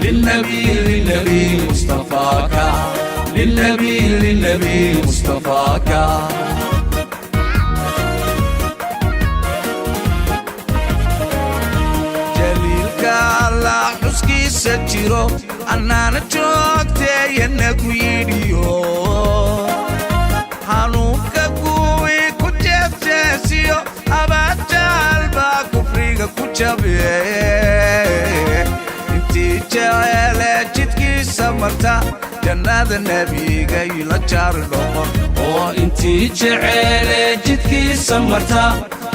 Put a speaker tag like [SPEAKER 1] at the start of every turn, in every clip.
[SPEAKER 1] للنبي للنبي مصطفاك، للنبي للنبي مصطفاك. Jaliilka Allah xuskiisa jiro, annaana joogteeyana ku yidhiyo, hanuunka kuwii ku jeesjeesiyo, abajaal baa kufriga ku jabe. Intii jeceele jidkiisa marta, jannada nebigay la jaar noqon.
[SPEAKER 2] Oo intii jeceele jidkiisa marta,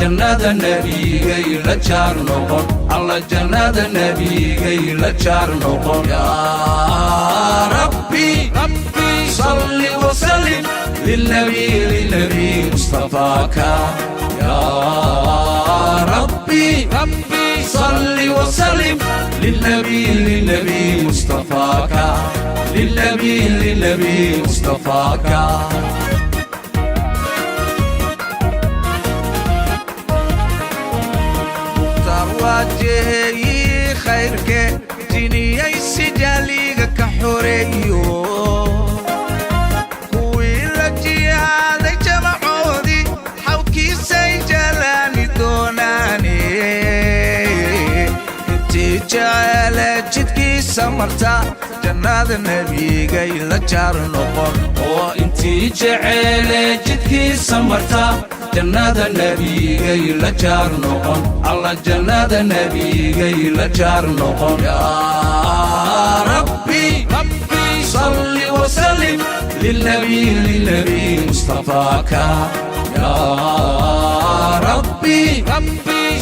[SPEAKER 2] jannada nebigay la jaar noqon. Alla, jannada nebigay la jaar noqon.
[SPEAKER 1] Yaa Rabbi, salli wasallim lilnabi lilnabi mustafaaka. Yaa Rabbi, salli wasallim lilnabi lilnabi mustafaaka، للنبي للنبي مصطفاك. Mukhtaar waa jeheeyii khayrke, jiniyaysi jaaliga ka xoreeyo, kuwii la jihaaday jamacoodii xawkiisay jalaani doonaane. Intii jeceele jidkiisa marta, jannada nebigay la jaar noqon.
[SPEAKER 2] Oo intii jeceele jidkiisa marta, jannada nebigay la jaar noqon. Alla, jannada nebigay la jaar noqon.
[SPEAKER 1] Yaa Rabbi, salli wasallim lilnabi lilnabi mustafaaka. Yaa Rabbi,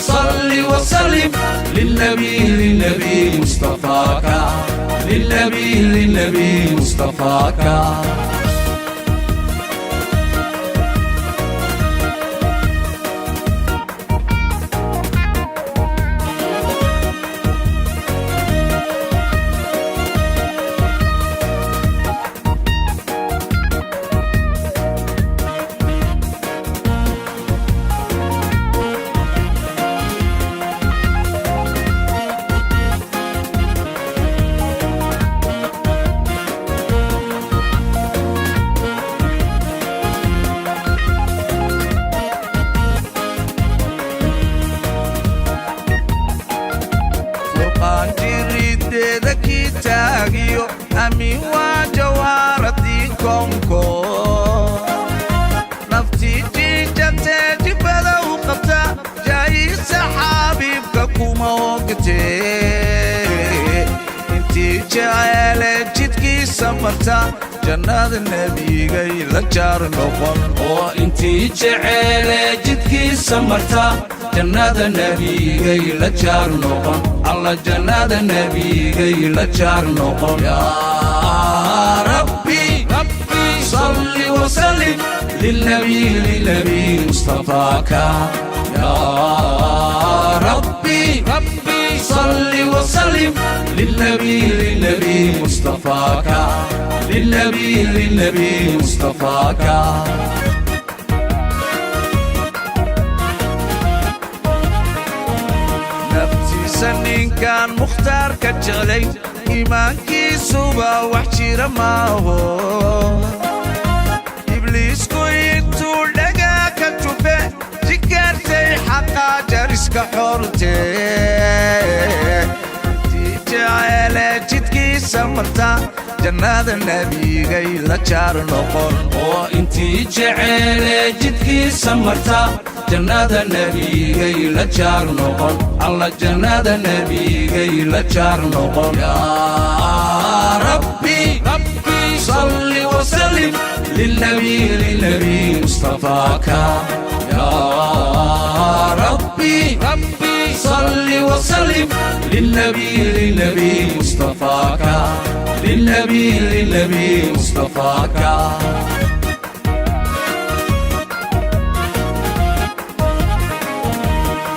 [SPEAKER 1] salli wasallim lilnabi lilnabi mustafaaka، للنبي للنبي مصطفاك. Furqaan jirideeda kii taagiyo, amiin waa jawaaradii koonko. Naftii jiijatee jibada u qabta, jaayiisa xaabiibka kuma ogtee. Intii jeceele jidkiisa marta, jannada nebigay la jaar noqon.
[SPEAKER 2] Oo intii jeceele jidkiisa marta, jannada nebigay la jaar noqon. Alla, jannada nebigay la jaar noqon.
[SPEAKER 1] Yaa Rabbi, salli wasallim lilnabi lilnabi mustafaaka. Yaa Rabbi, salli wasallim lilnabi lilnabi mustafaaka، للنبي للنبي مصطفاك. Naftiisa ninkaan Mukhtaarka jeclay, iimaankiisuba wax jira maaho. Ibliisku intuu dhagaa ka jufe, jikaartay xaqaa jariska xorte. Intii jeceele jidkiisa marta, jannada nebigay la jaar noqon.
[SPEAKER 2] Oo intii jeceele jidkiisa marta, jannada nebigay la jaar noqon. Alla, jannada nebigay la jaar noqon.
[SPEAKER 1] Yaa Rabbi, salli wasallim lilnabi lilnabi mustafaaka. Yaa Rabbi, salli wasallim lilnabi lilnabi mustafaaka، للنبي للنبي مصطفاك.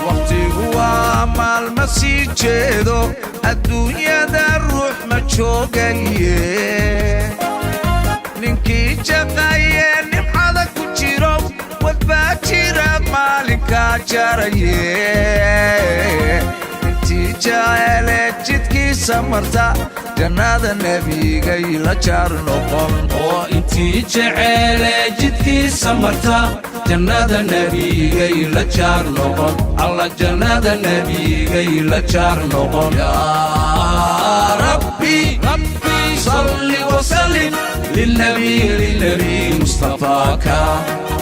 [SPEAKER 1] Wakhtigu waa maalma sii jeedo, adduunyada ruux ma joogaye. Ninkii jaqaye nimcada ku jiro, wadbaa jira maalinkaa jaraye. Intii Intii jeceele jidkiisa marta, jannada nebigay la jaar noqon.
[SPEAKER 2] Oo intii jeceele jidkiisa marta, jannada nebigay la jaar noqon. Alla, jannada nebigay la jaar noqon. Yaa Rabbi, Rabbi, salli wasallim lilnabi, lilnabi Mustafaaka.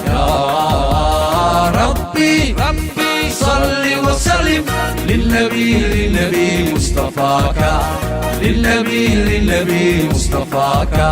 [SPEAKER 2] Yaa Rabbi, Rabbi, salli wasallim lilnabi, lilnabi Mustafaaka, lilnabi, lilnabi Mustafaaka.